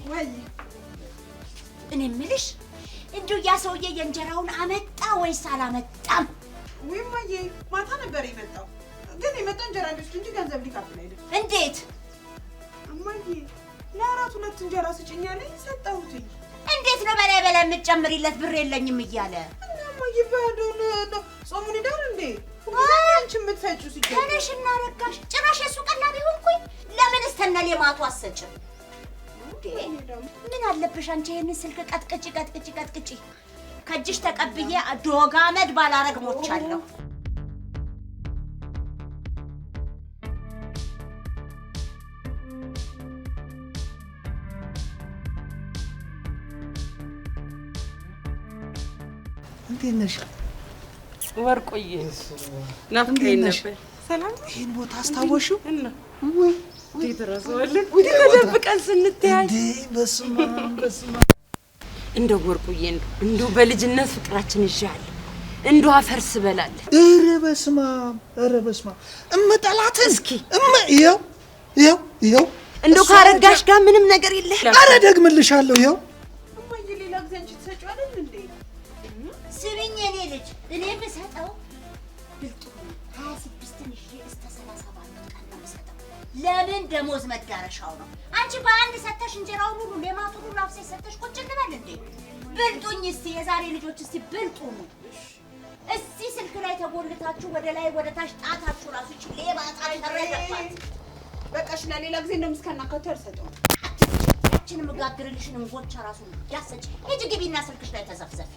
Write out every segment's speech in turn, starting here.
ወይ እኔ የምልሽ እንዲሁ ያ ሰውዬ የእንጀራውን አመጣ ወይስ አላመጣም? ወይ እማዬ፣ ማታ ነበር የመጣው። ግን የመጣው እንጀራ እንዲወስድ እንጂ ገንዘብ ሊከፍል አይደለም። እንዴት እማዬ? ለአራት ሁለት እንጀራ ስጭኝ አለኝ፣ ሰጠሁትኝ። እንዴት ነው በላይ በላይ የምትጨምሪለት ብር የለኝም እያለ? እና እማዬ ባዶን ጾሙን ይዳር እንዴ? አንቺ የምትሰጪው ሲጀምር ተነሽና ረጋሽ። ጭራሽ የእሱ ቀላቢ ሆንኩኝ። ለምን እስተነ ሌማቱ አትሰጭም? ምን አለብሽ አንቺ ይሄንን ስልክ ቀጥቅጪ ቀጥቅጪ ቀጥቅጪ። ከእጅሽ ተቀብዬ ዶግ አመድ ባላረግ ሞቻለሁ። እንዴት ነሽ? ወርቁዬ ናፍቀኸኝ ነበር። ሰላም። ይሄን ቦታ አስታወሽው? እና እንዴት እረሳዋለሁ? ተደብቀን ስንተያይ እንዴ! በስመ አብ በስመ አብ። እንደው ወርቁዬ እንደው በልጅነት ፍቅራችን ይዣለሁ። እንደው አፈር ስበላለሁ። ኧረ በስመ አብ ኧረ በስመ አብ። እመጠላትን እስኪ እመ ይኸው ይኸው ይኸው እንደው ካረጋሽ ጋር ምንም ነገር የለህ። ኧረ ደግምልሻለሁ። ይኸው እማዬ፣ ሌላ ጊዜ አንቺ ትሰጪው አይደል እንዴ? ስሚኝ የኔ ልጅ፣ እኔ የምሰጠው ብልጡ 26ን ይዤ እስከ 30 ባሉት ቀን ነው የምሰጠው። ለምን ደሞዝ መዳረሻው ነው። አንቺ በአንድ ሰተሽ እንጀራውን ሁሉ ሌማቱን ሁሉ አፍሰሽ ሰተሽ ቁጭ እንበል እንዴ? ብልጡኝ እስቲ የዛሬ ልጆች እስቲ ብልጡ ነው። እዚህ ስልክ ላይ ተጎልታችሁ ወደ ላይ ወደ ታች ጣታችሁ ራሱ ይቺ ሌባ ጣት ተረደባት። በቃ እሺ፣ ለሌላ ጊዜ እንደውም እስከናካቴው አልሰጠውም። ያችን የምጋግርልሽን እንጎቻ ራሱ እንዳትሰጪ። ሂጂ ግቢና ስልክሽ ላይ ተዘፍዘፊ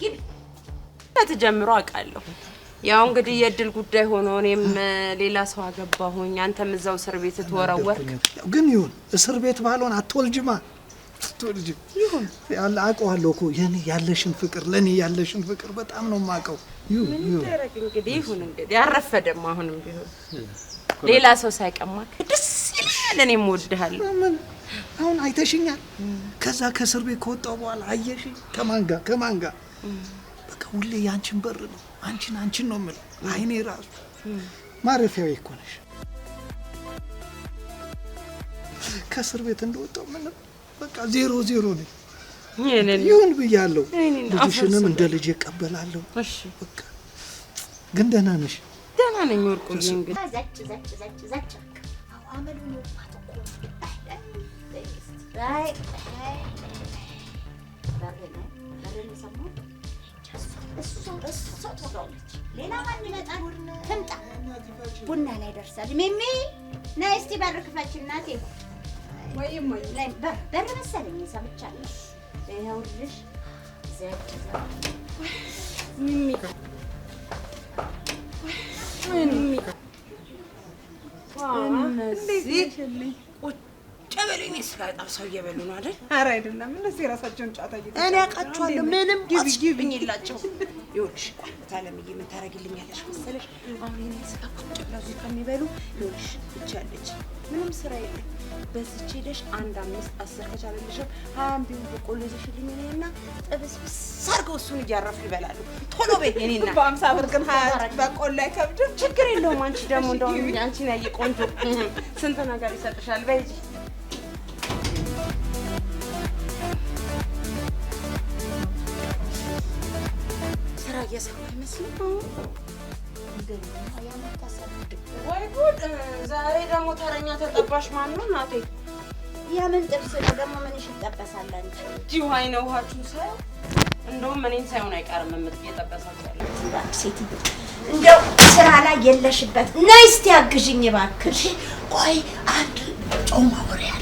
ግቢ። ተጀምሮ አውቃለሁ። ያው እንግዲህ የእድል ጉዳይ ሆኖ እኔም ሌላ ሰው አገባሁኝ፣ አንተም እዛው እስር ቤት ተወረወርክ። ግን ይሁን እስር ቤት ባልሆን አትወልጅማ አትወልጅም። ይሁን አውቀዋለሁ እኮ የኔ ያለሽን ፍቅር ለኔ ያለሽን ፍቅር በጣም ነው የማውቀው። ይሁን ይሁን ይደረግ እንግዲህ ይሁን እንግዲህ አረፈደም። አሁንም ቢሆን ሌላ ሰው ሳይቀማክ ደስ ይላል። እኔም እወድሃለሁ። ምን አሁን አይተሽኛል። ከዛ ከእስር ቤት ከወጣሁ በኋላ አየሽኝ ከማን ጋር ከማን ጋር? በቃ ሁሌ ያንቺን በር ነው አንቺን አንቺን ነው የምለው። አይኔ ራሱ ማረፊያዬ እኮ ነሽ። ከእስር ቤት እንደወጣሁ ምንም በቃ ዜሮ ዜሮ ነኝ። ይሁን ብያለሁ። ልጅሽንም እንደ ልጅ እቀበላለሁ። እሺ በቃ ግን ደህና ነሽ? ደህና ነኝ ወርቁዬ። እንግዲህ ዘጭ ዘጭ ዘጭ ዘጭ አመሉን ይውጣት እኮ አይ አይ በርን በርን ሰማሁ። እሷ እሷ ትወጋለች። ሌላ ማን ይመጣል? ትምጣ። ቡና ላይ ደርሳል። ሚሚ ነይ እስቲ በር ክፈች እናቴ። ወይ እማዬ፣ ላይ በር በር መሰለኝ ሰምቻለሁ። ይኸውልሽ ዘጭ ዘጭ ሚሚ ሚሚ እነዚህ ቁጭ በሉ። እኔ ስጋ ጠብሰው እየበሉ ነው አይደል? ኧረ አይደለም፣ እነዚህ የራሳቸውን ጨዋታ እየተጫወቱ እኔ አውቃቸዋለሁ። ምንም ግቢ የላቸው። ይኸውልሽ ቆይ አለምዬ ምን ታደርጊልኛለሽ መሰለሽ? አሁን ይሄንን ስጋ ቁጭ ብለው እዚህ ከሚበሉ ይኸውልሽ እቺ አለች ምንም ስራ የለም። በዚች ሄደሽ አንድ 5 10 ከቻለልሽም 20 ቢሆን በቆሎ ይዘሽልኝ ነይና ጥብስብስ አድርገው እሱን እያረፉ ይበላሉ። ቶሎ በይ የእኔ እናት። በ50 ብር ግን 20 በቆሎ አይከብድም። ችግር የለውም። አንቺ ደግሞ እንደው አንቺን ያየ ቆንጆ ስንት ነገር ይሰጥሻል። በይ ሂጂ። ስራ እየሰሩ አይመስልም? ወይ ጉድ! ዛሬ ደግሞ ተረኛ ተጠባሽ ማን ነው እናቴ? የምን ጥብስ ነው ደግሞ? ምንሽ ይጠበሳል አንቺ? እንዲሁ አይነ ውሃችሁን ሳይሆን እንደውም እኔን ሳይሆን አይቀርም እየጠበሳችሁ ያለው። እባክሽ ሴትዮ እንደው ስራ ላይ የለሽበት። ነይ እስቲ አግዥኝ እባክሽ። ቆይ አንድ ጮማ ወሬ አለ።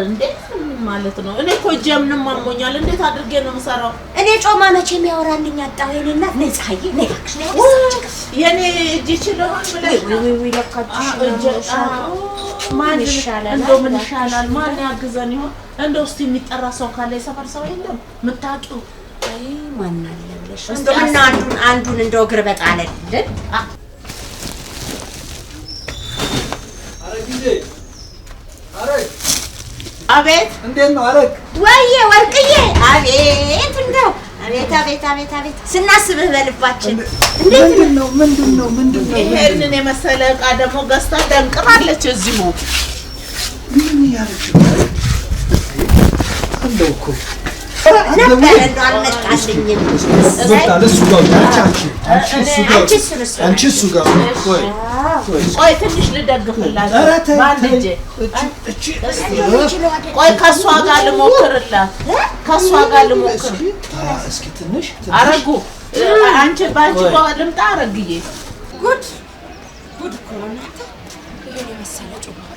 እንዴት ማለት ነው? እኔ እኮ እጄ ምንም አሞኛል። እንዴት አድርጌ ነው የምሰራው? እኔ ጮማ መቼም ያወራልኝ አጣሁ። የእኔ እናት ነይ ፀሐዬ፣ ነይ እባክሽ፣ ነይ የኔ እጅ ይችላል ብለሽ ነው? ወይ ወይ ለካ እጅሽ ነው። ማን ይሻላል? እንደው ምን ይሻላል? ማን ያግዘን ይሆን? እንደው እስቲ የሚጠራ ሰው ካለ የሰፈር ሰው የለም የምታውቂው? አይ ማን አለ ብለሽ እንደው ምነው አንዱን አንዱን እንደው እግር በጣለልን። አቤት እንዴት ነው አረግ? ወይዬ ወርቅዬ፣ አቤት እንደው አቤት አቤት አቤት አቤት ስናስብህ በልባችን። እንዴት ምንድነው ምንድነው ምንድነው? ይሄንን የመሰለ ዕቃ ደግሞ ገዝታ ደንቅራለች እዚሁ። ምን እያደረግሽ ነው? አለው እኮ ነበረ እንደው አልመጣልኝም። በቃ ለሱ ጋር አንቺ እሱ ጋር ቆይ ቆይ ትንሽ ልደግፍላት በአንድ እጄ። ቆይ ከእሷ ጋር ልሞክርላት፣ ከእሷ ጋር ልሞክር። እስኪ ትንሽ አረጉ አንቺ በአንቺ ልምጣ አረግዬ። ጉድ ጉድ እኮ ነው እናንተ ይሄን የመሰለ ጮማ።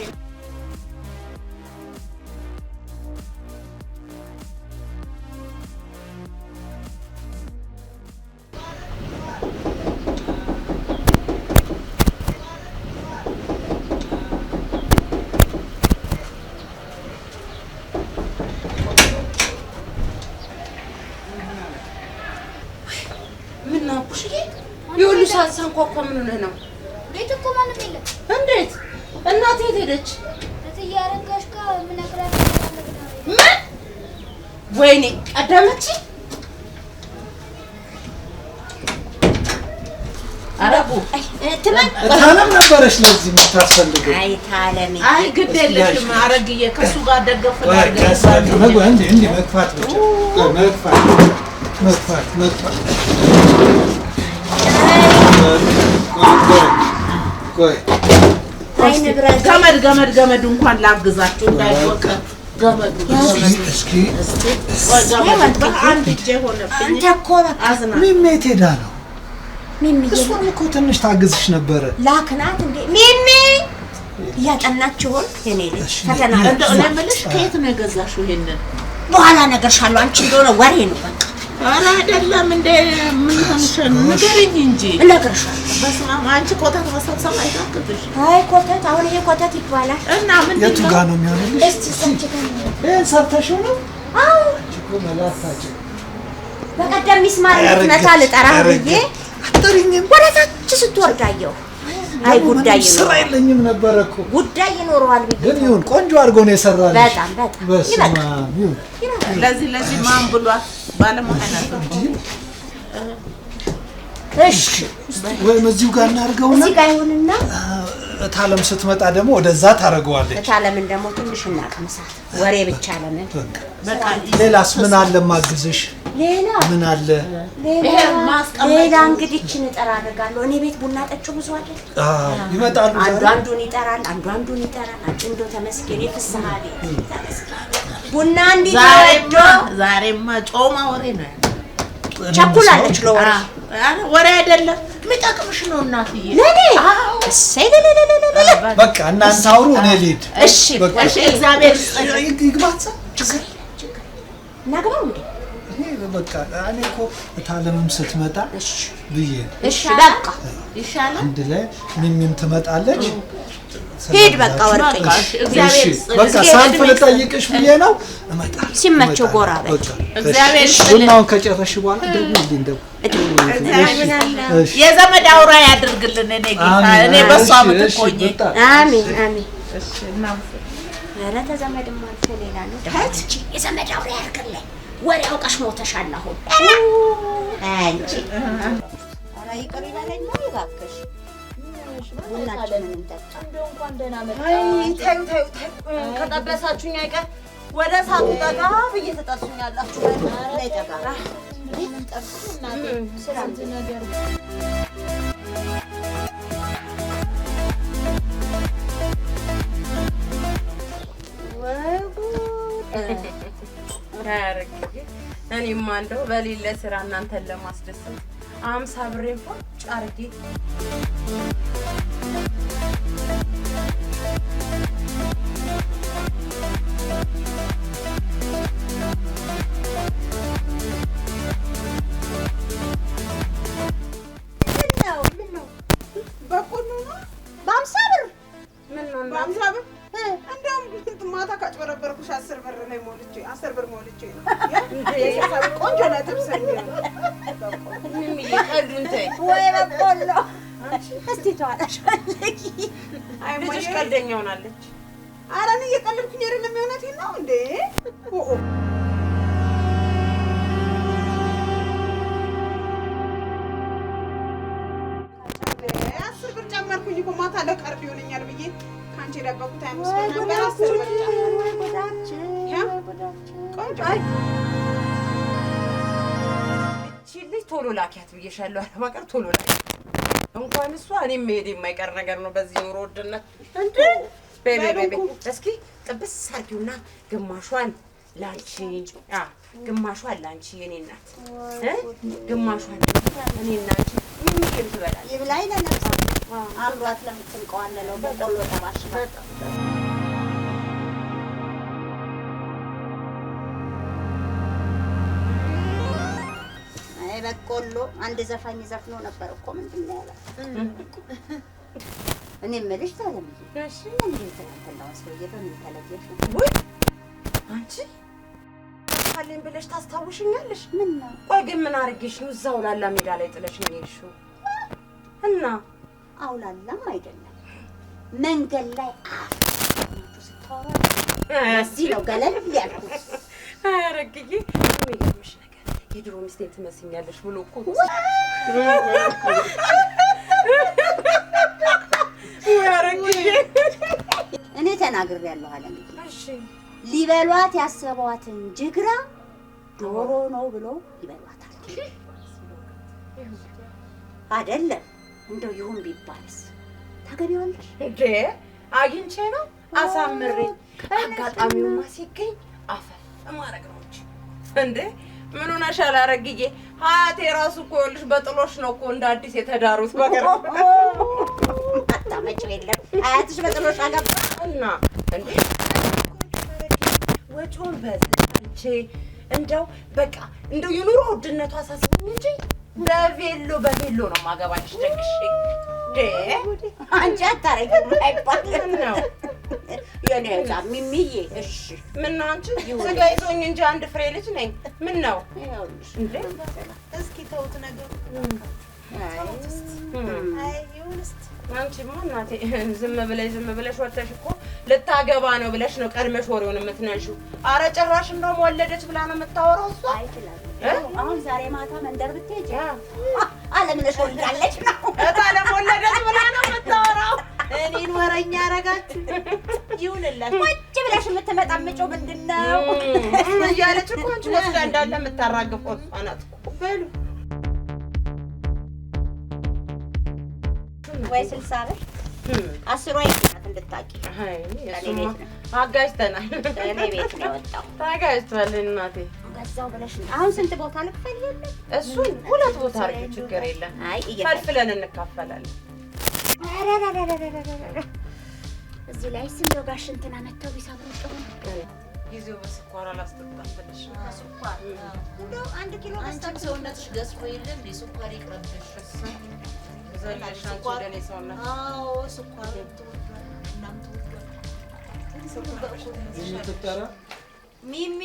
ሳንኳኳ ምን ሆነህ ነው? ቤት እኮ ማንም የለም። እንዴት? እናቴ የት ሄደች? እትዬ አረጋሽ ጋር የምነግራት ምን? ወይኔ ቀደመች። አረጉ ታለም ነበረች ለዚህ የምታስፈልገው። አይ ታለም፣ አይ ግድ የለሽም አረግዬ፣ ከእሱ ጋር ደገፍ እንዲህ መግፋት ብቻ መግፋት መግፋት መግፋት። ገመድ ገመድ ገመዱ እንኳን ላግዛችሁ እንዳይወቅ ገመዱ እስኪ ገመዱ በአንድ እጄ ሆነብኝ። አንተ እኮ አዝና ሚሚ የት ሄዳ ነው? እሷም እኮ ትንሽ ታግዝሽ ነበረ። ላክናት እንዴ ሚሚ እያጠናች ይሆን የኔ ልጅ? ፈተና እንደው እኔ የምልሽ ከየት ነው የገዛሽው ይሄንን? በኋላ እነግርሻለሁ። አንቺ እንደሆነ ወሬ ነው በቃ። ኧረ አይደለም እንደ ምን ሆንሽ ንገሪኝ እንጂ። እነግርሻለሁ። በስመ አብ አንቺ ኮተት መሰብሰብ አይታክትሽ። አይ ኮተት፣ አሁን ይሄ ኮተት ይባላል። እና ምንድን የቱ ነው ጋር ነው የሚሆንልሽ? እስቲ እዛች ጋር ነው። ይሄን ሰርተሽው ነው? አዎ አንቺ እኮ መላታች። በቀደም ሚስማር እንድትመታ ልጠራህ ብዬ አትጠሪኝም። ወደ ታች ስትወርድ አየሁ። አይ ጉዳይ ስራ የለኝም ነበረ እኮ ጉዳይ ይኖረዋል ብዬ ግን ይሁን ቆንጆ አድርጎ ነው የሰራልሽ። በጣም በጣም በስመ አብ ይሁን። ለዚህ ለዚህ ማን ብሏት ባለሙያ ናት እኮ። እሺ ወይም እዚሁ ጋር እናድርገውና እዚህ ጋር ይሁንና እታለም ስትመጣ ደግሞ ወደዛ ታደርገዋለች። እታለምን ደግሞ ትንሽ እናቅምሳት። ወሬ ብቻ ለምን ሌላስ ምን አለ ማግዝሽ? ሌላ ምን አለ? ሌላ እንግዲህ እችን እጠራርጋለሁ። እኔ ቤት ቡና ጠጪው ብዙ አይደል? አዎ ይመጣሉ። አንዱ አንዱን ይጠራል፣ አንዱ አንዱን ይጠራል። አንቺ እንደው ተመስገን የፍስሐ ቤት ተመስገን። ቡና እንዲህ ተወዶ ዛሬማ ጮማ ወሬ ነው ያለው። ቸኩላለች ለወሬ። ወሬ አይደለም የሚጠቅምሽ ነው እናትዬ። ለኔ እሰይ ለለለለለ በቃ እናንተ አውሩ፣ እኔ ልሂድ። እሺ እሺ፣ እግዚአብሔር ይስጥልኝ። ይግባት ችግር የለም ችግር እናግባው እንዴ? እኔ በቃ እኔ እኮ እታለምም ስትመጣ ብዬ ነው። እሺ በቃ ይሻላል። አንድ ላይ ሚሚም ትመጣለች። ሂድ በቃ ወርቅዬ። እግዚአብሔር ይስጥልኝ። በቃ ሳልፍ ልጠይቅሽ ብዬ ነው። እመጣለሁ። ሲመቸው ጎራ በል። እግዚአብሔር ይስጥልኝ። ቡናውን ከጨረስሽ በኋላ ደውዪልኝ ደግሞ። የዘመድ አውራ ያድርግልን። እኔ ጌታ እኔ በሷ ምትክ ሆኜ አሜን አሜን። ኧረ ተዘመድም አልፎ ሌላ ነው። የዘመድ አውራ ያድርግልኝ። ወሬ አውቀሽ ሞተሻል አሁን አንቺ። ኧረ ይቅር ይበለኝ እባክሽ። ቡናችንን እንጠጣ። እንደው እንኳን ደህና መጣሽ። አይ ተይው ተይው ተይው፣ ከጠበሳችሁኝ አይቀር ወደ እሳቱ ጠጋ ብዬ ትጠብሱኛላችሁ። ነይ ጠጋ። ስንት ነገር ወይ ጉድ! አረግዬ እኔማ እንደው በሌለ ስራ እናንተን ለማስደሰት 50 ብሬን ፎጭ አድርጌ ምነው በቆሎ ነው በ50 ብር ምነው በ50 ብር እንደውም ማታ ካጭበረበርኩሽ 10 ብር ላይ ሞልቼ 10 ብር ሞልቼ ነው። ቆንጆ ነው ጥብስ ሚሚዬ ቀልዱን ተይ። ወይ በቆሎ እስቲ ተዋጣሽ ፈልጊ። ልጅሽ ቀልደኛ ሆናለች። ኧረ እኔ እየቀለድኩኝ አይደለም፣ የእውነቴን ነው እንዴ። ኦ አስር ብር ጨመርኩኝ እኮ ማታ ለቀርድ ይሆነኛል ብዬ ካንቺ የደበኩት 25 ብር ነበር። 10 ብር ጨመርኩኝ። ቆንጆ። እቺ ልጅ ቶሎ ላኪያት ብዬሻለሁ። አረብ ሀገር ቶሎ ላኪ። እንኳን እሷ እኔም መሄድ የማይቀር ነገር ነው በዚህ ኑሮ ውድነት። እንዴ በይ በይ በይ በይ፣ እስኪ ጥብስ አድርጊውና ግማሿን ላንቺ፣ ግማሿን ላንቺ የኔ እናት እ ግማሿን እኔ እና አንቺ ሚሚዬም ትበላለች። ይብላኝ ለነፍስ አምሯት ለምትንቀዋለለው በቆሎ ጠባሽ አይ በቆሎ አንድ ዘፋኝ ዘፍኖ ነበር እኮ ምንድን ነው ያለው? እኔ የምልሽ ታለምዬ፣ እሺ እንዴ ትናንትናውን ሰውዬ በምን ተለየሽ? ውይ አንቺ ካለኝ ብለሽ ታስታውሽኛለሽ? ምን ነው? ቆይ ግን ምን አድርጌሽ ነው እዛው ላላ ሜዳ ላይ ጥለሽኝ የሄድሽው? እና አውላላም አይደለም መንገድ ላይ አፍ ስታወራ እዚህ ነው ገለል ያልኩት። አረግዬ የሚገርምሽ ነገር የድሮ ሚስቴን ትመስኛለሽ ብሎ እኮ ወይ አረግዬ። እኔ ተናግሬያለሁ አለምዬ። እሺ ሊበሏት ያሰቧትን ጅግራ ዶሮ ነው ብሎ ይበሏታል። አይደለም እንደው ይሁን ቢባልስ ታገቢዋለሽ? እንዴ አግኝቼ ነው አሳምሬ። አጋጣሚውማ ሲገኝ አፈፍ ማድረግ ነው እንጂ። እንዴ ምን ሆነሻል አረግዬ? ሀያቴ ራሱ እኮ ይኸውልሽ በጥሎሽ ነው እኮ እንደ አዲስ የተዳሩት በቅርብ። አታመጪው የለም አያትሽ በጥሎሽ አገባ እና እንዴ ወጪውን በዝቼ እንደው በቃ እንደው የኑሮ ውድነቱ አሳስቦኝ እንጂ በቬሎ በቬሎ ነው ማገባሽ ደግሼ። እንዴ አንቺ አታረጊም አይባልም ነው የኔ ሕፃን ሚሚዬ። እሺ ምን ነው አንቺ ስጋ ይዞኝ እንጂ አንድ ፍሬ ልጅ ነኝ። ምን ነው ይኸውልሽ እንዴ? እስኪ ተውት ነገሩ። አይ ይሁን እስኪ። አንቺማ እናቴ ዝም ብለሽ ዝም ብለሽ ወጥተሽ እኮ ልታገባ ነው ብለሽ ነው ቀድመሽ ወሬውን የምትነሺው። አረ ጭራሽ እንደውም ወለደች ብላ ነው የምታወራው እሷ። አይ ትላለች። አሁን ዛሬ ማታ መንደር ብትሄጂ አለምነሽ ወልዳለች ነው። እታለም ወለደች ብላ ነው የምታወራው። እኔን ወረኛ አረጋችሁ። ይሁንላችሁ። ቁጭ ብለሽ የምትመጣምጪው ምንድን ነው? እያለች እኮ አንቺ ወስዳ እንዳለ የምታራግፈው እሷ ናት እኮ። በሉ ወይ 60 ብር 10 የእኔ ናት እንድታውቂ። አይ እሱማ አጋጭተናል። እኔ ቤት ነው የወጣው። ተጋጭቷል እናቴ። ገዛው ብለሽ ነው። አሁን ስንት ቦታ ልክፈል? የለም እሱን ሁለት ቦታ አድርጊው፣ ችግር የለም። አይ እየፈል ፈልፍለን እንካፈላለን። እዚህ ላይ እንደው ጋሽ እንትና መተው ቢሰብሩ ጥሩ ነው። ጊዜው በስኳር አላስጠጣም ብለሽ ነው። ስኳር እንደው 1 ኪሎ አንቺም ገዝታችሁ ሰውነትሽ ገዝፎ የለም እንዴ? ስኳር ይቅረብሽ። ዘለሽ አንቺ ወደ እኔ ሰውነት። አዎ ስኳር ተወዷል፣ ቡናም ተወዷል። የምትጠራ ሚሚ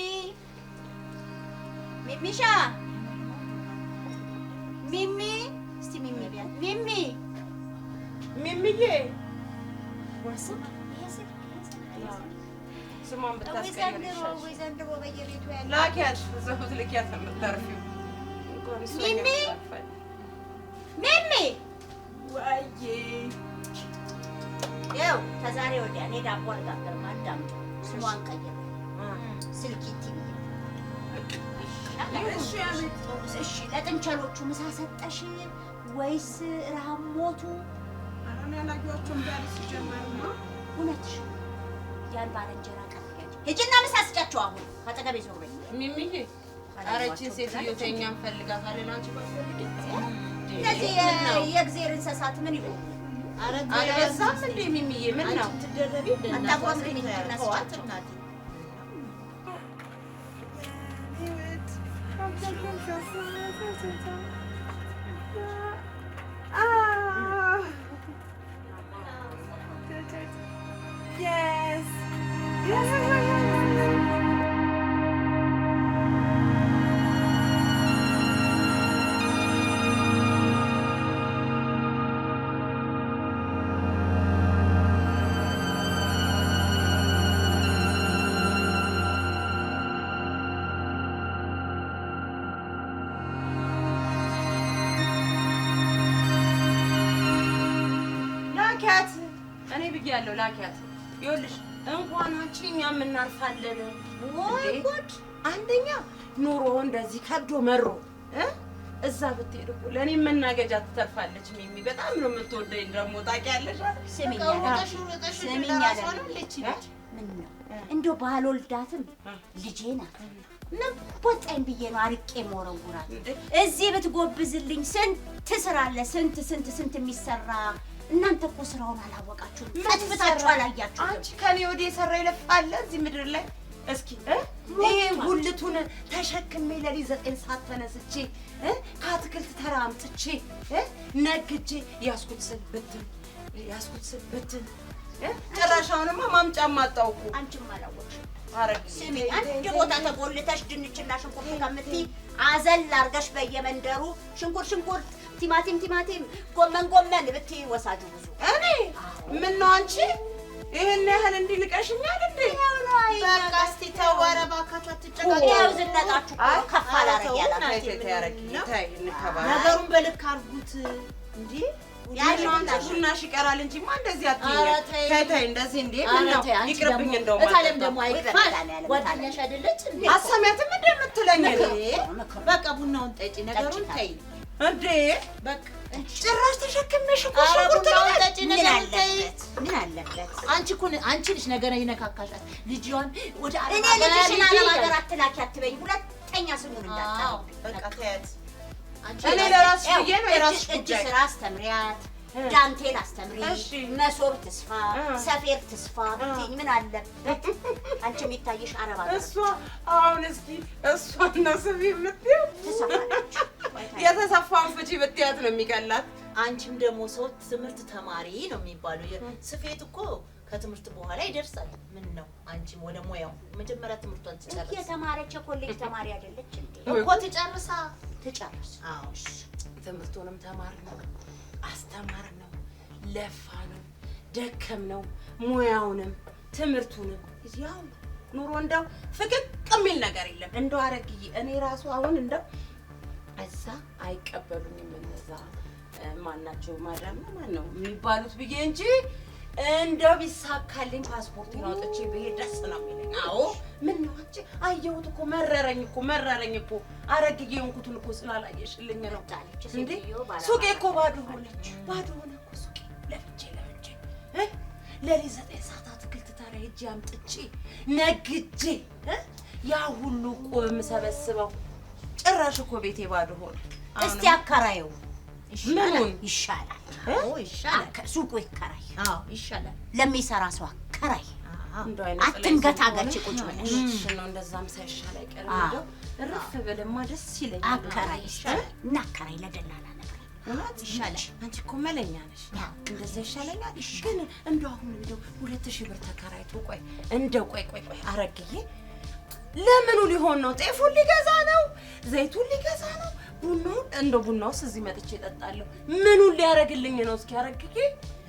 ሚሚሻ ሚሚ እስቲ ሚሚ ቢያት ሚሚ ሚሚዬ ስሟን ብታስቀይር ይሻልሽ። ወይ ዘንድሮ በየቤቱ ያለ ላኪያት፣ እዛው ብትልኪያት ነው የምታርፊው። እንኳን እሷ ሚሚ! እኛ ሚሚ ወይዬ ይኸው ከዛሬ ወዲያ እኔ ዳቦ አልጋግርም። አዳምጡ፣ ስሟን ቀይር ስልኪቲ ብዬ እሺ አቤት። እሺ ለጥንቸሎቹ ምሳ ሰጠሽ ወይስ ረሃብ ሞቱ? ኧረ እኔ አላየኋቸውም ዛሬ ሲጀመርማ። እውነትሽ ያን ባለእንጀራ ቀፍያቸው ሂጂና ምሳ ስጫቸው። አሁን አጠገቤ ዞር በይ። ሚሚዬ ኧረ ይህቺን ሴትዮ ተይ፣ እኛ እንፈልጋታለን። አንቺ ባትፈልጊ እነዚህ የእግዜር እንስሳት ምን ይሆኑ? አልበዛም እንዴ ሚሚዬ? ምን ነው ትደረቢ አታጉረምርሚ፣ ሂጂና ስጫቸው። Yes. Yes, yes, yes. ላኪያት፣ እኔ ብያለሁ ላኪያት። ይኸውልሽ እንኳን አንቺ እኛም እናርፋለን። ወይ ጉድ! አንደኛ ኑሮ እንደዚህ ከብዶ መሮ እዛ ብትሄድ እኮ ለእኔ መናገጃ ትተርፋለች። ሚሚ በጣም ነው የምትወደኝ ደግሞ ታውቂያለሽ። ስሚኝ ምን ነው እንደው ባልወልዳትም ልጄ ናት። ምን ቦጣኝ ብዬ ነው አርቄ መወረውራት። እዚህ ብትጎብዝልኝ ስንት ስራ አለ፣ ስንት ስንት ስንት የሚሰራ። እናንተ እኮ ስራውን አላወቃችሁም፣ ፈትፍታችሁ አላያችሁም። አንቺ ከኔ ወዲህ የሰራ ይለፋል እዚህ ምድር ላይ። እስኪ ይሄ ጉልቱን ተሸክሜ ለሊት 9 ሰዓት ተነስቼ ከአትክልት ተራ አምጥቼ ነግጄ ያስኩት ስል ብትን ያስኩት ስል ብትን ጭራሽ አሁንማ ማምጫም አጣሁ እኮ። አንቺም አላወቅሽም። ስሚ አንድ ቦታ ተጎልተሽ ድንችና ሽንኩርት ከምትይ አዘል አድርገሽ በየመንደሩ ሽንኩርት ሽንኩርት፣ ቲማቲም ቲማቲም፣ ጎመን ጎመን ብትይ ወሳጁ ብዙ። እኔ ምነው አንቺ ይሄን ያህል እንዲህ ንቀሽኛል እንዴ? በቃ እስቲ ተው፣ ኧረ እባካችሁ አትጨቃጨቁ። ያው ዝነጣችሁ እኮ ከፍ አላደርግ ያላችሁ። ነገሩን በልክ አድርጉት እንዴ። ቡናሽ ይቀራል እንጂማ እንደዚህ አትይኝ። ተይ ተይ፣ እንደዚህ እንዴ ምነው ይቅርብኝ። እንደውም እታለም ደግሞ አይክፋል፣ ጓደኛሽ አይደለች እንዴ? አሰሚያትም እንደምትለኝ በቃ ቡናውን ጠጪ፣ ነገሩን ተይ እንዴ። በቃ ጭራሽ ተሸክሜሽ እኮ ሽንኩርት ጠጪ፣ ነገሩን ተይ። ምን አለበት? አንቺ እኮ አንቺ ልጅ ነገር ይነካካሻል። ልጅዋን ወደ እኔ ልጅሽን አረብ ሀገር አትላኪ አትበይኝ። ሁለተኛ ስሙን እንዳትጠሪብኝ። በቃ ተያት። እኔ ለራስሽ ብዬ ነው የራስሽ እጅ ጉዳይ። ስራ አስተምሪያት፣ ዳንቴል አስተምሪ፣ መሶብ ትስፋ፣ ሰፌር ትስፋ ብትይኝ ምን አለበት? አንቺ የሚታይሽ አረብ ሀገር እሷ አሁን እስኪ እሷን ነው ስፊ የምትይው? ትሰፋለች። የተሰፋውን ፍቺ ብትያት ነው የሚቀላት። አንቺም ደግሞ ሰው ትምህርት ተማሪ ነው የሚባለው። ስፌት እኮ ከትምህርት በኋላ ይደርሳል። ምን ነው አንቺም ወደ ሙያው መጀመሪያ ትምህርቷን ትጨርስ። እየተማረች የኮሌጅ ተማሪ አይደለች እንዴ? እኮ ትጨርሳ ትጨርስ። አዎ ትምህርቱንም ተማርነው፣ አስተማርነው፣ ለፋነው፣ ደከምነው፣ ሙያውንም ትምህርቱንም ያው ኑሮ እንደው ፍቅቅ የሚል ነገር የለም። እንደው አረግዬ እኔ ራሱ አሁን እንደው እዛ አይቀበሉኝም እነዛ ማናቸው ማዳም ነው ማን ነው የሚባሉት ብዬ እንጂ እንደው ቢሳካልኝ ፓስፖርቴን አውጥቼ ብሄድ ደስ ነው የሚለኝ። አዎ ምን ነው አንቺ አየሁት እኮ መረረኝ እኮ መረረኝ እኮ አረግዬ የሆንኩትን እኮ ስላላየሽልኝ ነው እንዴ። ሱቄ እኮ ባዶ ሆነች፣ ባዶ ሆነ እኮ ሱቄ። ለፍቼ ለፍቼ ለሊት 9 ሰዓት አትክልት ተራ ሄጄ አምጥቼ ነግጄ ያ ሁሉ እኮ የምሰበስበው ጭራሽ እኮ ቤቴ ባዶ ሆነ። እስቲ አከራዩ ምኑን ይሻላል? ይሻላል። ሱቁ ይከራይ። አዎ ይሻላል። ለሚሰራ ሰው አከራይ። አትንገታገች ቁጭ ብለሽ ነው። እንደዛም ሳይሻል አይቀርም። እንደው እረፍ ብልማ ደስ ይለኛል። አከራይ እና አከራይ ለደላላ ነገር እውነት ይሻላል። አንቺ እኮ መለኛ ነሽ። እንደዛ ይሻለኛል። ግን እንደው አሁን እንደው 2000 ብር ተከራይቶ ቆይ እንደው ቆይ ቆይ ቆይ አረግዬ ለምኑ ሊሆን ነው? ጤፉን ሊገዛ ነው? ዘይቱን ሊገዛ ነው? ቡናውን እንደው ቡናውስ እዚህ መጥቼ እጠጣለሁ። ምኑን ሊያረግልኝ ነው? እስኪ አረግዬ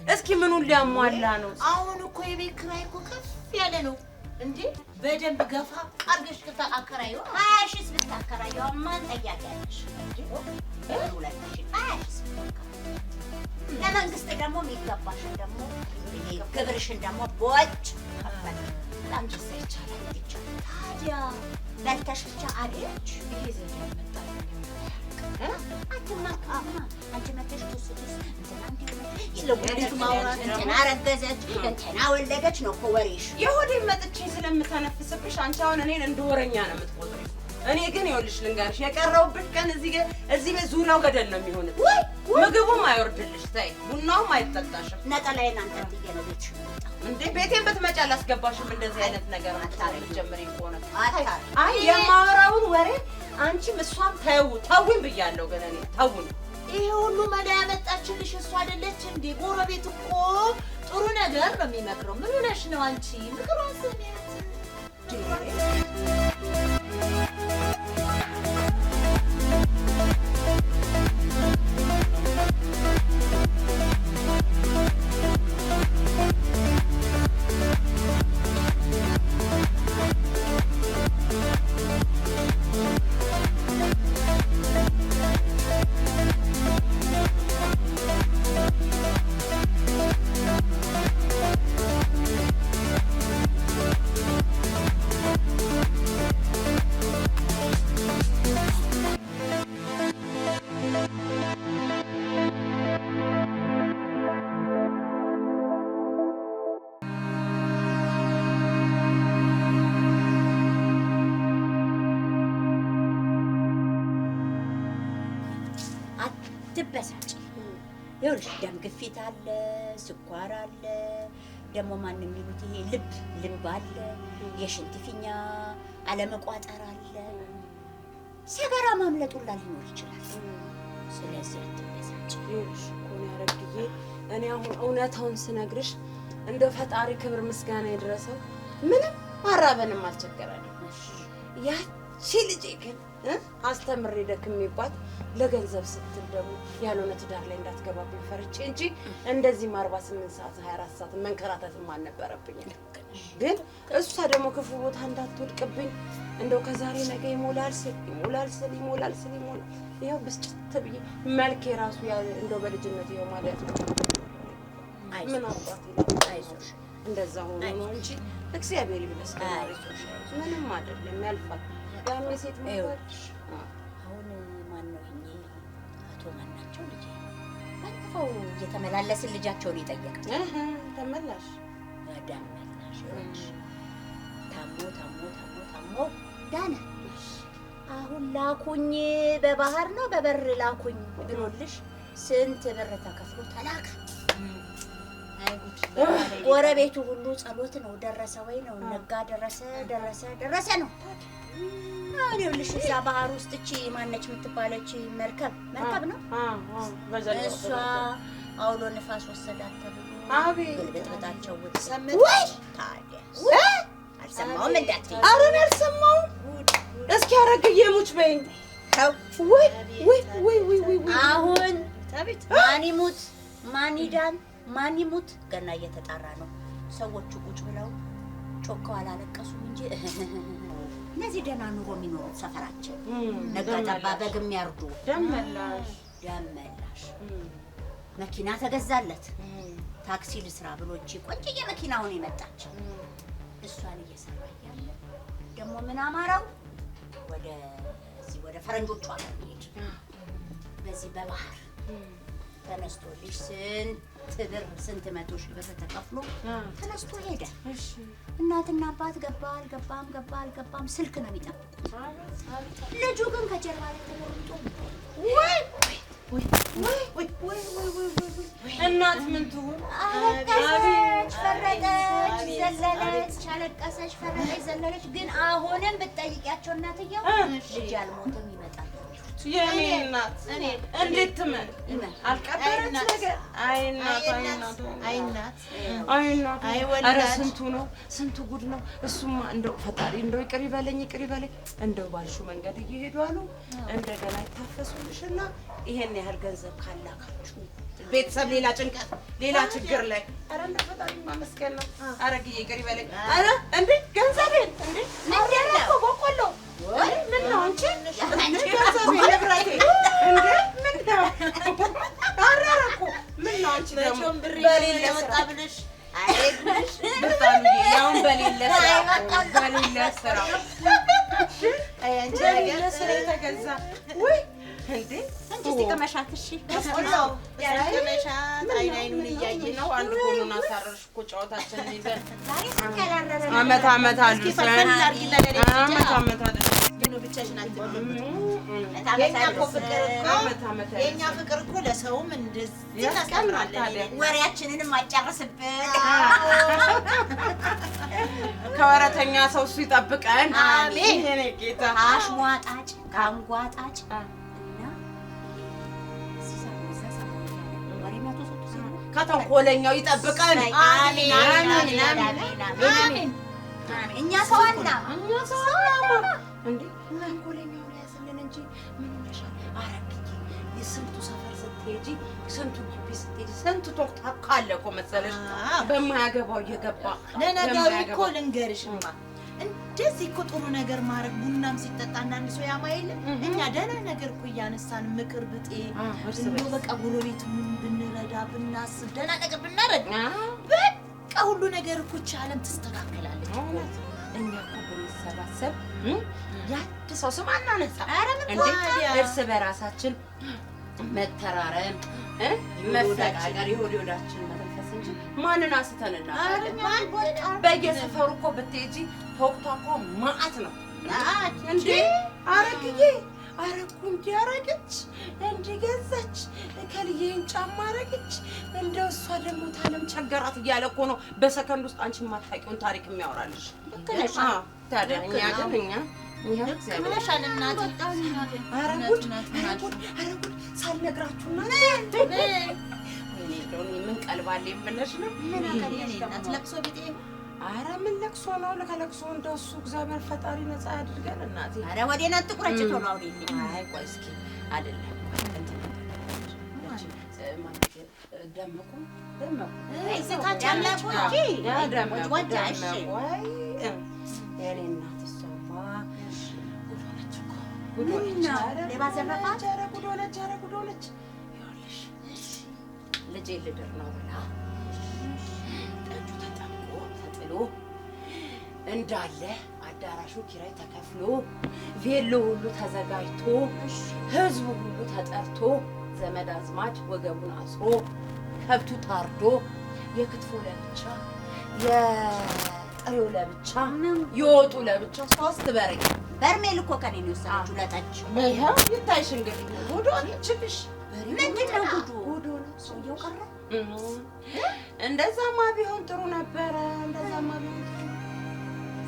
እስኪ ምኑን ሊያሟላ ነው? አሁን እኮ የቤት ኪራይ እኮ ከፍ ያለ ነው እንዴ። በደንብ ገፋ አድርገሽ አከራዩ 20 ሺህ ብታከራዩ ማን ጠያቂ አለሽ? 2000 20 ሺህ ብታከራዩ ለመንግስት ደግሞ የሚገባሽን ደግሞ ግብርሽን ደግሞ በወጭ ከፈል። በጣም ደስ ይቻላል። ታዲያ በልተሽ ብቻ አለች። ይሄ ዘዴ አልመጣልኝም። አትማካማ አንቺ መተሽ ቱስ ቱስ እንትና እንዲህ ሆነች፣ ማውራት እንትና አረገዘች፣ እንትና ወለደች ነው እኮ ወሬሽ። የሆዴን መጥቼ ስለምተነፍስብሽ አንቺ አሁን እኔን እንደ ወረኛ ነው የምትቆጥሪው። እኔ ግን ይኸውልሽ ልንገርሽ፣ የቀረውብሽ ቀን እዚህ እዚህ ቤት ዙሪያው ገደል ነው የሚሆንብሽ። ምግቡም አይወርድልሽ፣ ተይ ቡናውም አይጠጣሽም። ነጠላዬን አንጠልጥዬ ነው ቤትሽ የምመጣው። እንዴ ቤቴን ብትመጪ አላስገባሽም። እንደዚህ አይነት ነገር አታረጊ ከሆነ አይ የማወራውን ወሬ አንቺም እሷም ተው ተውኝ ብያለሁ። ግን እኔ ተውኝ። ይሄ ሁሉ መላ ያመጣችልሽ እሷ አይደለች እንዴ? ጎረቤት እኮ ጥሩ ነገር ነው የሚመክረው። ምን ሆነሽ ነው አንቺ? ምክሯን ስሚያት። አትበሳጭ። ይኸውልሽ ደም ግፊት አለ፣ ስኳር አለ፣ ደግሞ ማን የሚሉት ይሄ ልብ ልብ አለ፣ የሽንት ፊኛ አለመቋጠር አለ፣ ሰገራ ማምለጡላ ሊኖር ይችላል። ስለዚህ አትበሳጭ። ይኸውልሽ እኮ ነው ያረግዬ፣ እኔ አሁን እውነታውን ስነግርሽ እንደ ፈጣሪ ክብር ምስጋና የደረሰው ምንም አራበንም አልቸገረንም። ያቺ ልጄ ግን አስተምሬ ደክሜባት ለገንዘብ ስትል ደግሞ ያልሆነ ትዳር ላይ እንዳትገባብኝ ፈርቼ እንጂ እንደዚህም 48 ሰዓት 24 ሰዓት መንከራተትም አልነበረብኝም። ግን እሷ ደግሞ ክፉ ቦታ እንዳትወድቅብኝ እንደው ከዛሬ ነገ ይሞላል ስል ይሞላል ስል ይሞላል ስል ይሞላል ይኸው ብስጭት ብዬ መልኬ ራሱ እንደው በልጅነት ይኸው ማለት ነው። ምን አባቴ አይዞሽ፣ እንደዛ ሆኖ ነው እንጂ እግዚአብሔር ይመስገን አይዞሽ፣ ምንም አይደለም፣ ያልፋል። ያም የሴት መባል አሁን ማን ነው ይሄ አቶ ማናቸው ልጄ ባለፈው እየተመላለስን ልጃቸውን የጠየቅን ተመላሽ ደመላሽ ታሞ ታሞ ታሞ ታሞ ዳነ። አሁን ላኩኝ በባህር ነው በበር ላኩኝ ብሎልሽ ስንት ብር ተከፍሎ ተላከ። ጎረቤቱ ሁሉ ጸሎት ነው። ደረሰ ወይ ነው ነጋ ደረሰ ደረሰ ደረሰ ነው። አሁን ይኸውልሽ እዛ ባህር ውስጥ እቺ ማነች የምትባለች መርከብ መርከብ ነው እሷ አውሎ ንፋስ ወሰዳት ተብሎ ግልብጥብጣቸው ወይ ታዲያ አልሰማሁም እንዳትዪ። ኧረ እኔ አልሰማሁም። እስኪ አረግዬ ሙች በይኝ። ወይ ወይ ወይ ወይ ወይ አሁን ማን ይሙት ማን ይዳን ማን ይሙት ገና እየተጣራ ነው። ሰዎቹ ቁጭ ብለው ጮከው አላለቀሱም እንጂ እነዚህ ደህና ኑሮ የሚኖሩት ሰፈራችን ነጋ ጠባ በግ የሚያርዱ ደመላሽ ደመላሽ መኪና ተገዛለት። ታክሲ ልስራ ብሎ እቺ ቆንጆዬ መኪና አሁን የመጣች እሷን እየሰራ እያለ ደግሞ ምን አማራው ወደዚህ ወደ ፈረንጆቹ አገር ሄድ በዚህ በባህር ተነስቶ ልጅ ስንት ብር ስንት መቶ ሺህ ብር ተከፍሎ ተነስቶ ሄደ። እናትና አባት ገባ አልገባም ገባ አልገባም ስልክ ነው የሚጠብቁት። ልጁ ግን ከጀርባ ላይ ተጎርጦ ወይ ወይ ወይ ወይ ወይ ወይ እናት ምን ትሁን? አለቀሰች፣ ፈረጠች፣ ዘለለች፣ አለቀሰች፣ ፈረጠች፣ ዘለለች። ግን አሁንም ብትጠይቂያቸው እናትየው ልጅ አልሞተም ይመጣል። የኔ እናት እንዴት ትመን አልቀበረች ነገር። አይ እናት አይ እናት አይ እናት አይ እናት አይ ወላድ። ኧረ ስንቱ ነው ስንቱ ጉድ ነው። እሱማ እንደው ፈጣሪ እንደው ይቅር ይበለኝ ይቅር ይበለኝ። እንደው ባልሽው መንገድ እየሄዱ አሉ እንደገና ይታፈሱልሽና ይሄን ያህል ገንዘብ ካላካችሁ ቤተሰብ ሌላ ጭንቀት ሌላ ችግር ላይ። ኧረ እንደው ፈጣሪ ማመስገን ነው። አረግዬ ይቅር ይበለኝ። ኧረ እንዴ ገንዘቤን እንዴ ምንድን ነው በቆሎ ምን ነው አንቺ ገንዘቤ ንብረቴ እንዴ ምን ነው አረረ እኮ ምን ነው አንቺ ደግሞ በሌለ ወጣ ብለሽ በጣም ያውን በሌለ ስራ በሌለ ስራ አይ አንቺ በሌለ ስራ የተገዛ ወይ እንዴ አንቺ እስቲ ቅመሻት። እሺ ቅመሻት። አይን አይኑን እያየሽ ነው። አንድ ጎኑን አሳረርሽ እኮ ጨዋታችንን ይዘን ዛሬ ስንት ያላረረ አመት አመት አሉ አመት አመት አሉ ብቻሽን አትበይም። የኛ ፍቅር እኮ ለሰውም እንደዚህ እናስተምራለን። ወሬያችንንም አጨርስብን። ከወረተኛ ሰው እሱ ይጠብቀን። አሜን። የኔ ጌታ አሽሟጣጭ ካንጓጣጭ እና ከተንኮለኛው ይጠብቀን። አሜን አሜን አሜን። እኛ ሰው አናማ እኛ ሰው አናማ እንዴ ተንኮለኛው ያዝልን እንጂ ምን ሆነሻል? አረግዬ የስንቱ ሰፈር ስትሄጂ ስንቱ ግቢ ስትሄጂ ስንቱ ቶክታካ አለ እኮ መሰለሽ በማያገባው እየገባ። ለነገሩ እኮ ልንገርሽማ እንደዚህ እኮ ጥሩ ነገር ማድረግ ቡናም ሲጠጣ አንዳንድ ሰው ያማ የለም። እኛ ደህና ነገር እኮ እያነሳን ምክር ብጤ እንደው በቃ ጎረቤቱን ብንረዳ ብናስብ ደህና ነገር ብናረግ በቃ ሁሉ ነገር እኮ ይህች ዓለም ትስተካከላለች። እኛ እኮ ብንሰባሰብ የአንድ ሰው ስም አናነሳ። እንዴ እርስ በራሳችን መተራረም መፈቃቀር የሆድ የሆዳችን መተንፈስ እንጂ ማንን አንስተን እናውቃለን? በየሰፈሩ እኮ ብትሄጂ ቶክቷ እኮ መዓት ነው። እንዴ አረግዬ ኧረ እኮ እንዲህ አደረገች፣ እንዲህ ገዛች፣ እከልዬን ጫማ አደረገች፣ እንደው እሷ ደግሞ ታለም ቸገራት እያለ እኮ ነው በሰከንድ ውስጥ አንቺ የማታውቂውን ታሪክ የሚያወራልሽ። ልክ ነሽ። አዎ፣ ታዲያ እኛ ግን እኛ ይኸው እግዚአብሔር ብለሻል እናቴ። ኧረ ጉድ፣ ኧረ ጉድ፣ ኧረ ጉድ ሳልነግራችሁ እናንተ። ወይኔ እንደው እኔ ምን ቀልባለኝ ብለሽ ነው? ምን አቀለሽ እናት ለቅሶ ቢጤ ይሁን። ኧረ ምን ለቅሶ ነው? ከለቅሶ እንደው እሱ እግዚአብሔር ፈጣሪ ነፃ ያድርገን እናቴ። ኧረ ወዴን አትቁረጭ ቶሎ አውሪልኝ። አይ ቆይ እስኪ አይደለም ቆይ እንትን ማለት ደመቁ ደመቁ እዚህ ታች ያለችው እንጂ ደመቁ ወጃ እሺ ደመቁ። አይ የእኔ እናት እሷማ ጉድ ሆነች እኮ ጉድ ሆነች። ኧረ ሌባ ዘረፋት? ኧረ ጉድ ሆነች። ኧረ ጉድ ሆነች። ይኸውልሽ ልጄ ልድር ነው ብላ ጠጁ ተጠምቆ ተጥሎ እንዳለ አዳራሹ ኪራይ ተከፍሎ ቬሎ ሁሉ ተዘጋጅቶ ህዝቡ ሁሉ ተጠርቶ ዘመድ አዝማድ ወገቡን አስሮ ከብቱ ታርዶ የክትፎ ለብቻ የጥሬው ለብቻ የወጡ ለብቻ 3 በሬ በርሜል እኮ ከእኔ ነው የወሰደችው ለጠጅ። ይኸው ይታይሽ እንግዲህ ጉድ ሆነችልሽ። ምንድን ነው ጉዱ? ጉድ ሆነች። ሰውየው ቀረ። እንደዛማ ቢሆን ጥሩ ነበረ። እንደዛማ ቢሆን ጥሩ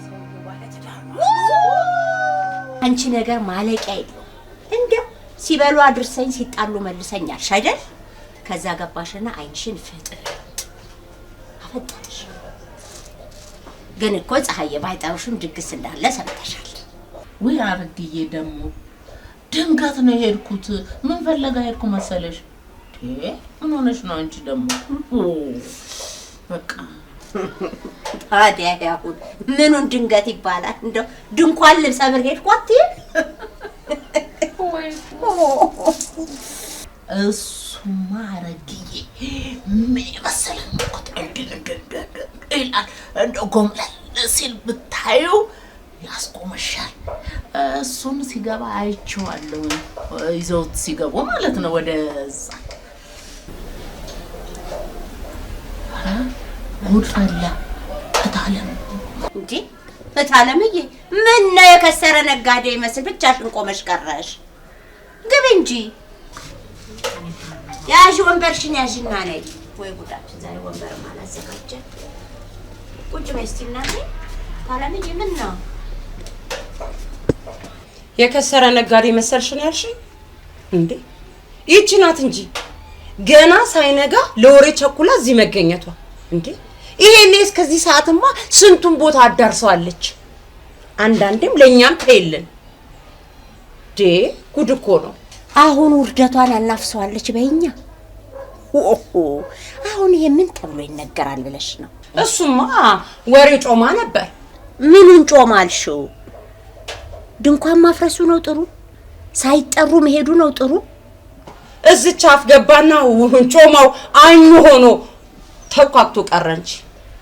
ሰውየው ባለ ትዳር ነው። አንቺ ነገር ማለቂያ የለውም። እንደው ሲበሉ አድርሰኝ ሲጣሉ መልሰኝ አልሽ አይደል? ከዛ ገባሽና ዓይንሽን ፍጥጥ አፈጠጥሽ። ግን እኮ ፀሐዬ ባይጠሩሽም ድግስ እንዳለ ሰምተሻል። ውይ አረግዬ ደግሞ ድንገት ነው የሄድኩት። ምን ፈለጋ ሄድኩ መሰለሽ? ምን ሆነሽ ነው አንቺ ደግሞ? በቃ ታዲያ አሁን ምኑን ድንገት ይባላል? እንደው ድንኳን ልብሰብር ሄድኩ አትይም? እሱማ አረግዬ ምን የመሰለ እኮ እንዲህ እንዲህ እንዲህ ይላል። እንደው ጎምለል ሲል ብታዩ ያስቆመሻል። እሱን ሲገባ አይቼዋለሁ። ይዘውት ሲገቡ ማለት ነው ወደዛ። ኧረ ጉድ ፈላ እታለም እንዴ እታለምዬ፣ ምን ነው የከሰረ ነጋዴ ይመስል ብቻሽን ቆመሽ ቀረሽ? ግቢ እንጂ ያዥ ወንበርሽን ያዥና ነይ። ወይ ጉዳችን ዛሬ ወንበርም አላዘጋጀን። ቁጭ በይ እስቲ እናቴ። እታለምዬ ምን ነው የከሰረ ነጋዴ መሰልሽ ነው ያልሽኝ እንዴ? ይህቺ ናት እንጂ ገና ሳይነጋ ለወሬ ቸኩላ እዚህ መገኘቷ እንዴ! ይሄኔ እስከዚህ ሰዓትማ ስንቱን ቦታ አዳርሰዋለች። አንዳንዴም ለእኛም ተይልን ዴ ጉድ እኮ ነው። አሁን ውርደቷን አናፍሰዋለች በይኛ። ኦሆ አሁን ይሄ ምን ተብሎ ይነገራል ብለሽ ነው? እሱማ ወሬው ጮማ ነበር። ምኑን ጮማ አልሽው? ድንኳን ማፍረሱ ነው ጥሩ? ሳይጠሩ መሄዱ ነው ጥሩ? እዚች አፍ ገባና ጮማው አኙ ሆኖ ተብኳክቶ ቀረ እንጂ።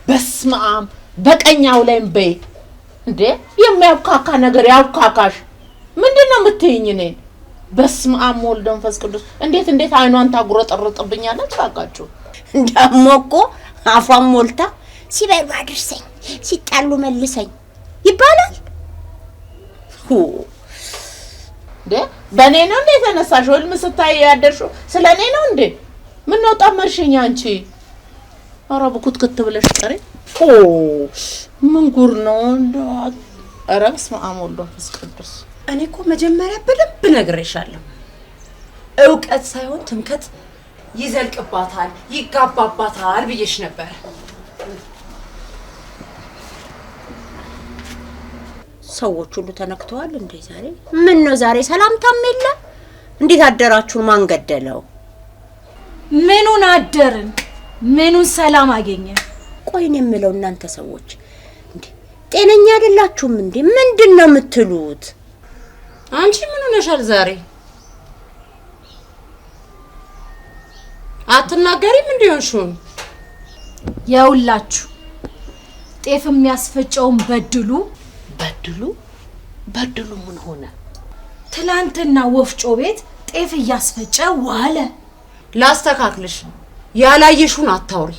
በስመ አብ በቀኛው ላይም በይ እንዴ! የሚያብካካ ነገር ያብካካሽ። ምንድን ነው የምትይኝ እኔን? በስመ አብ ወወልድ ወመንፈስ ቅዱስ። እንዴት እንዴት አይኗን ታጉረጠርጥብኛለች። ባካችሁ ደሞ እኮ አፏን ሞልታ ሲበሉ አድርሰኝ ሲጣሉ መልሰኝ ይባላል። እንዴ በእኔ ነው እንዴ የተነሳሽው? ህልም ስታይ ያደርሽው ስለ እኔ ነው እንዴ? ምነው ጠመድሽኝ አንቺ? ኧረ ብኩትክት ብለሽ ቀሪ። ምን ጉር ነው እንደው! ኧረ በስመ አብ ወወልድ ወመንፈስ ቅዱስ። እኔ እኮ መጀመሪያ በደንብ ነግሬሻለሁ። እውቀት ሳይሆን ትምከት ይዘልቅባታል፣ ይጋባባታል ብዬሽ ነበር። ሰዎች ሁሉ ተነክተዋል እንዴ ዛሬ? ምን ነው ዛሬ ሰላምታም የለ? እንዴት አደራችሁን? ማን ገደለው? ምኑን አደርን? ምኑን ሰላም አገኘን? ቆይ እኔ የምለው እናንተ ሰዎች እንዴ ጤነኛ አይደላችሁም እንዴ? ምንድን ነው የምትሉት? አንቺ ምን ሆነሻል ዛሬ? አትናገሪም እንዴ ሆንሽውን? የውላችሁ ጤፍ የሚያስፈጨውን በድሉ በድሉ በድሉ ምን ሆነ? ትላንትና ወፍጮ ቤት ጤፍ እያስፈጨ ዋለ። ላስተካክልሽ፣ ያላየሽውን አታውሪ።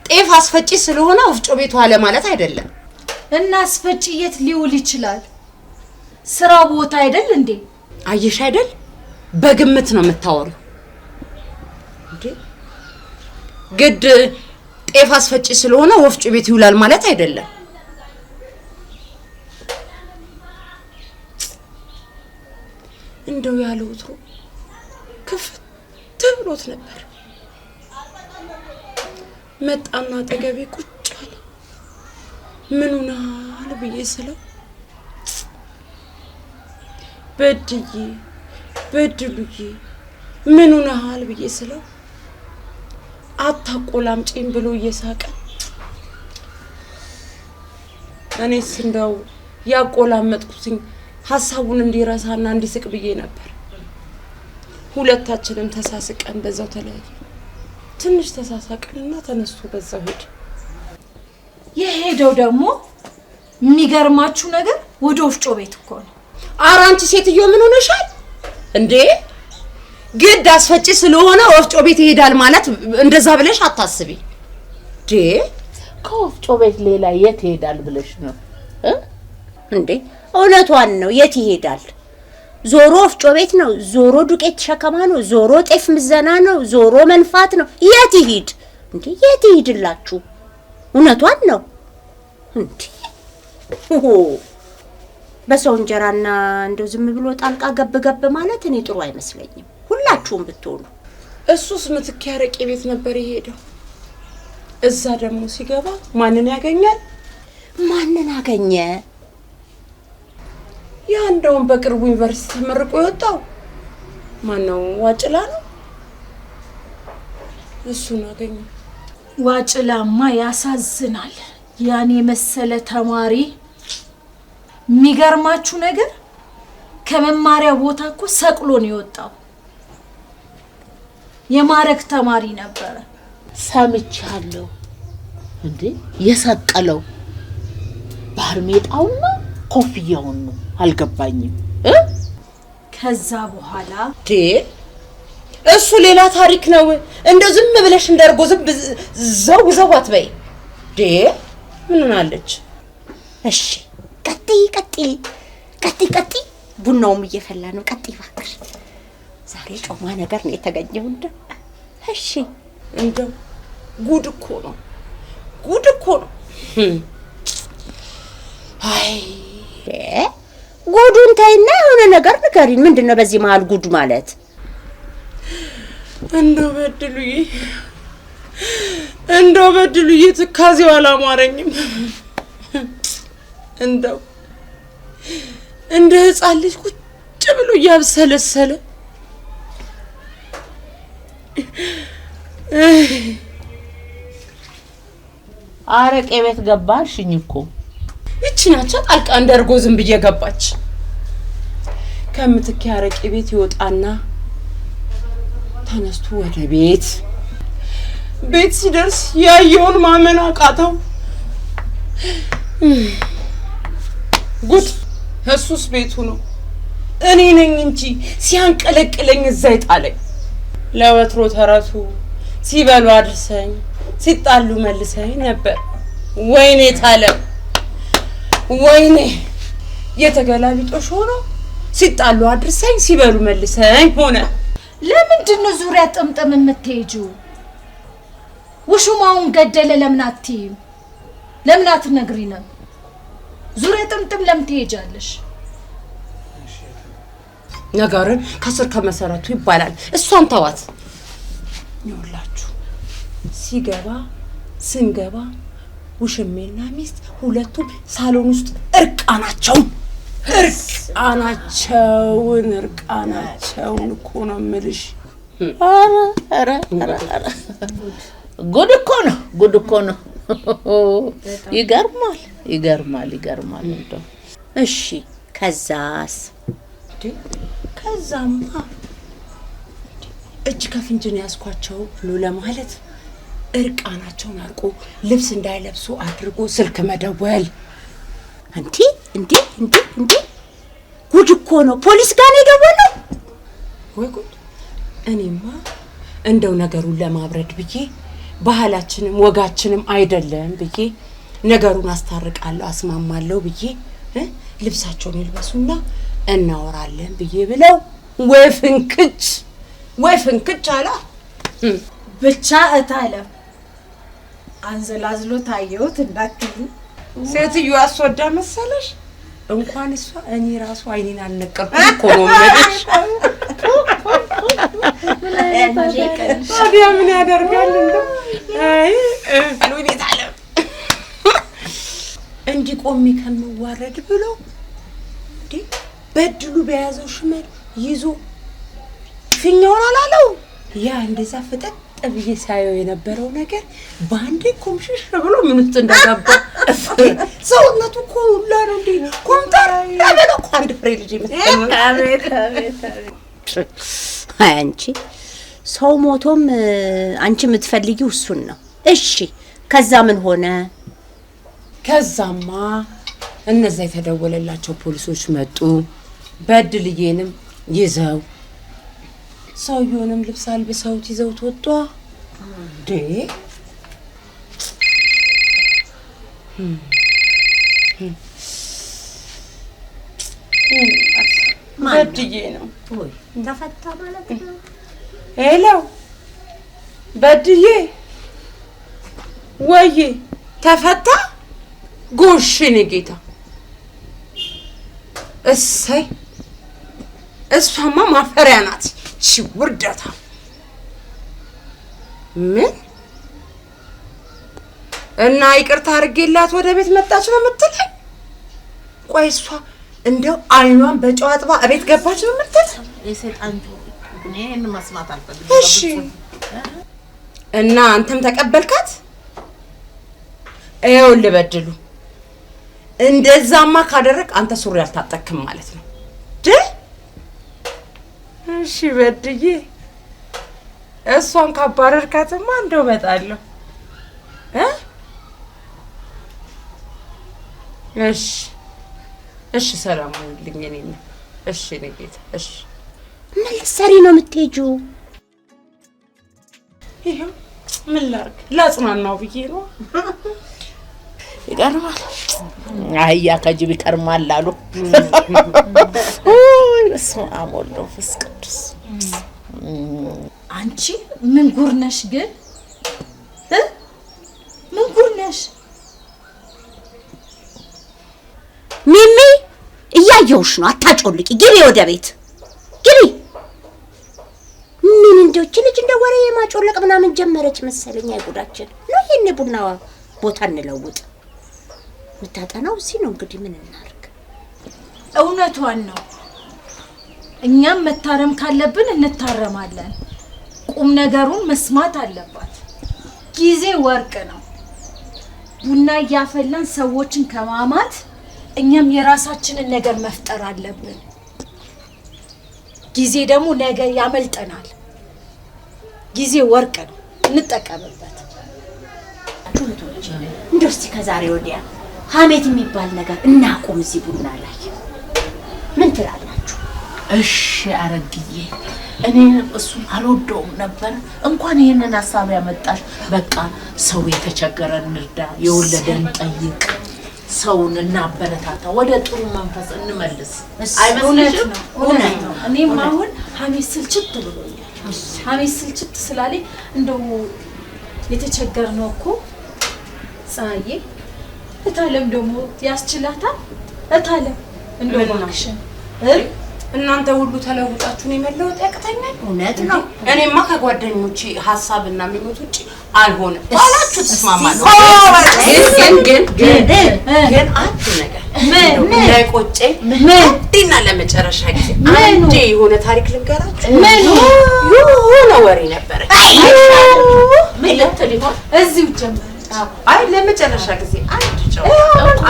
ጤፍ አስፈጪ ስለሆነ ወፍጮ ቤት ዋለ ማለት አይደለም። እና አስፈጪ የት ሊውል ይችላል? ስራው ቦታ አይደል እንዴ? አየሽ አይደል? በግምት ነው የምታወሪው እንዴ? ግድ ጤፍ አስፈጪ ስለሆነ ወፍጮ ቤት ይውላል ማለት አይደለም። እንደው ያለው ወትሮ ክፍት ብሎት ነበር። መጣና አጠገቤ ቁጭ አለ። ምን ሆነሃል ብዬ ስለው በድዬ በድሉዬ ምን ሆነሃል ብዬ ስለው አታቆላምጪኝ ብሎ እየሳቀ እኔስ እንደው ያቆላመጥኩትኝ ሐሳቡን እንዲረሳና እንዲስቅ ብዬ ነበር። ሁለታችንም ተሳስቀን በዛው ተለያየን። ትንሽ ተሳሳቅንና ተነስቶ በዛው ሄደ። የሄደው ደግሞ የሚገርማችሁ ነገር ወደ ወፍጮ ቤት እኮ ነው። ኧረ አንቺ ሴትዮ ምን ሆነሻል እንዴ? ግድ አስፈጪ ስለሆነ ወፍጮ ቤት ይሄዳል ማለት እንደዛ ብለሽ አታስቢ። እንዴ ከወፍጮ ቤት ሌላ የት ይሄዳል ብለሽ ነው እንዴ? እውነቷን ነው። የት ይሄዳል? ዞሮ ወፍጮ ቤት ነው፣ ዞሮ ዱቄት ሸከማ ነው፣ ዞሮ ጤፍ ምዘና ነው፣ ዞሮ መንፋት ነው። የት ይሂድ እንዴ? የት ይሂድላችሁ? እውነቷን ነው እንዴ? በሰው እንጀራና እንደው ዝም ብሎ ጣልቃ ገብ ገብ ማለት እኔ ጥሩ አይመስለኝም። ሁላችሁም ብትሆኑ። እሱስ ምትክ ያረቄ ቤት ነበር የሄደው። እዛ ደግሞ ሲገባ ማንን ያገኛል? ማንን አገኘ? ያ እንደውም በቅርቡ ዩኒቨርሲቲ ተመርቆ የወጣው ማነው? ዋጭላ ነው። እሱን አገኘ። ዋጭላማ ያሳዝናል። ያን የመሰለ ተማሪ። የሚገርማችሁ ነገር ከመማሪያ ቦታ እኮ ሰቅሎ ነው የወጣው። የማረግ ተማሪ ነበረ። ሰምቻለሁ። እንዴ የሰቀለው ባርሜጣውን ነው ኮፍያውን ነው? አልገባኝም። ከዛ በኋላ እሱ ሌላ ታሪክ ነው። እንደው ዝም ብለሽ እንደርጎ ዝም ዘው ዘው አትበይ። ምን ሆናለች? እሺ ቀጥይ ቀጥይ ቀጥይ ቀጥይ። ቡናውም እየፈላ ነው። ቀጥይ እባክሽ። ዛሬ ጮማ ነገር ነው የተገኘው። እንደው እሺ እንደው ጉድ እኮ ነው፣ ጉድ እኮ ነው። አይ ጉዱን ተይና የሆነ ነገር ንገሪን። ምንድነው በዚህ መሀል ጉድ ማለት? እንደው በድሉዬ፣ እንደው በድሉዬ ትካዜው አላማረኝም። እንደው እንደ ህፃን ልጅ ቁጭ ብሎ እያብሰለሰለ አረቄ ቤት ገባሽኝ እኮ። ይቺ ናቸው ጣልቃ እንደርጎ ዝም ብዬ ገባች። ከምትኬ አረቄ ቤት ይወጣና ተነስቶ ወደ ቤት ቤት ሲደርስ ያየውን ማመን አቃተው። ጉድ! እሱስ ቤቱ ነው፣ እኔ ነኝ እንጂ ሲያንቀለቅለኝ እዛ ይጣለኝ። ለወትሮ ተረቱ ሲበሉ አድርሰኝ ሲጣሉ መልሰኝ ነበር። ወይኔ ታለም፣ ወይኔ የተገላቢጦሽ ሆኖ ሲጣሉ አድርሰኝ ሲበሉ መልሰኝ ሆነ። ለምንድን ነው ዙሪያ ጥምጥም የምትሄጂው? ውሹማውን ገደለ ለምን አትይም? ለምን አትነግሪንም? ዙሪያ ጥምጥም ለምን ትሄጃለሽ? ነገርን ከስር ከመሰረቱ ይባላል። እሷን ተዋት። ይኸውላችሁ ሲገባ ስንገባ ውሽሜና ሚስት ሁለቱም ሳሎን ውስጥ እርቃናቸውን እርቃናቸውን እርቃናቸውን እኮ ነው የምልሽ። ኧረ ኧረ ኧረ ጉድ እኮ ነው፣ ጉድ እኮ ነው። ይገርማል፣ ይገርማል፣ ይገርማል። እንደው እሺ ከዛስ? ከዛማ እጅ ከፍንጅ ነው ያዝኳቸው ብሎ ለማለት እርቃናቸውን አርቆ ልብስ እንዳይለብሱ አድርጎ ስልክ መደወል። እንዴ እንዴ እንዴ እንዴ! ጉድ እኮ ነው። ፖሊስ ጋር ነው የደወለው? ወይ ጉድ! እኔማ እንደው ነገሩን ለማብረድ ብዬ ባህላችንም ወጋችንም አይደለም ብዬ ነገሩን አስታርቃለሁ አስማማለሁ ብዬ ልብሳቸውን ይልበሱና እናወራለን ብዬ ብለው ወይ ፍንክች ወይ ፍንክች አላ። ብቻ እታለም አንዘላዝሎ ታየሁት እንዳትሉ። ሴትዮዋ አስወዳ መሰለሽ? እንኳን እሷ እኔ ራሱ አይኔን አልነቀልኩም እኮ ነው የምልሽ። ታዲያ ምን ያደርጋል እንደው። አይ ወይኔ ታለም እንዲህ ቆሜ ከምዋረድ ብሎ እንዴ በድሉ በያዘው ሽመል ይዞ ፊኛውን አላለው። ያ እንደዛ ፍጠጥ ብዬ ሳየው የነበረው ነገር በአንዴ ኮምሽሽ ብሎ ምን ውስጥ እንደገባ ሰውነቱ እኮ ሁላ ነው እንዴ ኮምጠር ብሎ እኮ አንድ ፍሬ ልጅ ይመስላል። አቤት አቤት አቤት! አይ አንቺ ሰው ሞቶም አንቺ የምትፈልጊው እሱን ነው። እሺ ከዛ ምን ሆነ? ከዛማ እነዛ የተደወለላቸው ፖሊሶች መጡ። በድልዬንም ይዘው ሰውየውንም ልብስ አልብሰውት ይዘውት ወጡ። እንዴ በድዬ ነው ተፈታ ማለት ነው። Hello በድዬ፣ ወዬ ተፈታ? ጎሽ የኔ ጌታ፣ እሰይ! እሷማ ማፈሪያ ናት። ቺ ውርደታ! ምን እና ይቅርታ አድርጌላት ወደ ቤት መጣች ነው የምትለኝ? ቆይ እሷ እንደው አይኗን በጨው አጥባ እቤት ገባች ነው የምትል? የሰይጣን ጆሮ፣ እኔ ይሄን መስማት አልፈልግም። እሺ እና አንተም ተቀበልካት? ይኸውልህ በድሉ፣ እንደዛማ ካደረግ አንተ ሱሪ አልታጠቅም ማለት ነው። እሺ በድዬ፣ እሷን ካባረርካትማ እንደው እመጣለሁ። እሺ እሺ፣ ሰላም ሁኑልኝ። እኔ ነው። እሺ የእኔ ጌታ፣ እሺ። ምን ልትሰሪ ነው የምትሄጂው? ይኸው ምን ላድርግ፣ ላጽናናው ብዬ ነው። ይቀርማል፣ አህያ ከጅብ ይቀርማል አሉ። ውይ በስመ አብ ወወልድ ወመንፈስ ቅዱስ። አንቺ ምን ጉር ነሽ ግን? ምን ጉር ነሽ? ሚሚ እያየሁሽ ነው፣ አታጮልቂ። ግቢ ወደ ቤት ግቢ። ምን እንደው እቺ ልጅ እንደ ወሬ የማጮለቅ ምናምን ጀመረች መሰለኝ። አይጉዳችን ነው። ይሄን ቡና ቦታ እንለውጥ። የምታጠናው እዚህ ነው እንግዲህ ምን እናርግ? እውነቷን ነው። እኛም መታረም ካለብን እንታረማለን። ቁም ነገሩን መስማት አለባት። ጊዜ ወርቅ ነው። ቡና እያፈላን ሰዎችን ከማማት እኛም የራሳችንን ነገር መፍጠር አለብን። ጊዜ ደግሞ ነገ ያመልጠናል። ጊዜ ወርቅ ነው፣ እንጠቀምበት። እንደው እስቲ ከዛሬ ወዲያ ሀሜት የሚባል ነገር እናቁም እዚህ ቡና ላይ። ምን ትላላችሁ? እሺ አረግዬ፣ እኔ እሱን አልወደውም ነበር። እንኳን ይሄንን ሀሳብ ያመጣሽ። በቃ ሰው የተቸገረን እንርዳ፣ የወለደን ጠይቅ፣ ሰውን እናበረታታ፣ ወደ ጥሩ መንፈስ እንመልስ። አይመስልሽም? እውነት ነው። እኔም አሁን ሀሜት ስልችት ብሎኛል። ሀሜት ስልችት ስላለኝ እንደው የተቸገርነው እኮ ፀሐዬ፣ እታለም ደግሞ ያስችላታል። እታለም እንደው እባክሽን እናንተ ሁሉ ተለውጣችሁ ነው የመለወጥ ያቅተኛል። እውነት ነው። እኔማ ከጓደኞቼ ሀሳብና ምኞት ውጪ አልሆንም ባላችሁ ትስማማለሁ። ግን ግን ግን ግን አንድ ነገር እንዳይቆጨኝ አንዴና ለመጨረሻ ጊዜ አንዴ የሆነ ታሪክ ልንገራችሁ። የሆነ ወሬ ነበረ። ምን ልትል ይሆን? እዚሁ ጀመረች። አይ ለመጨረሻ ጊዜ አንድ ጨዋታ።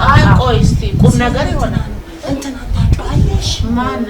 አይ ቆይ እስቲ ቁም ነገር ይሆናል። እንትና ታውቂዋለሽ? ማን?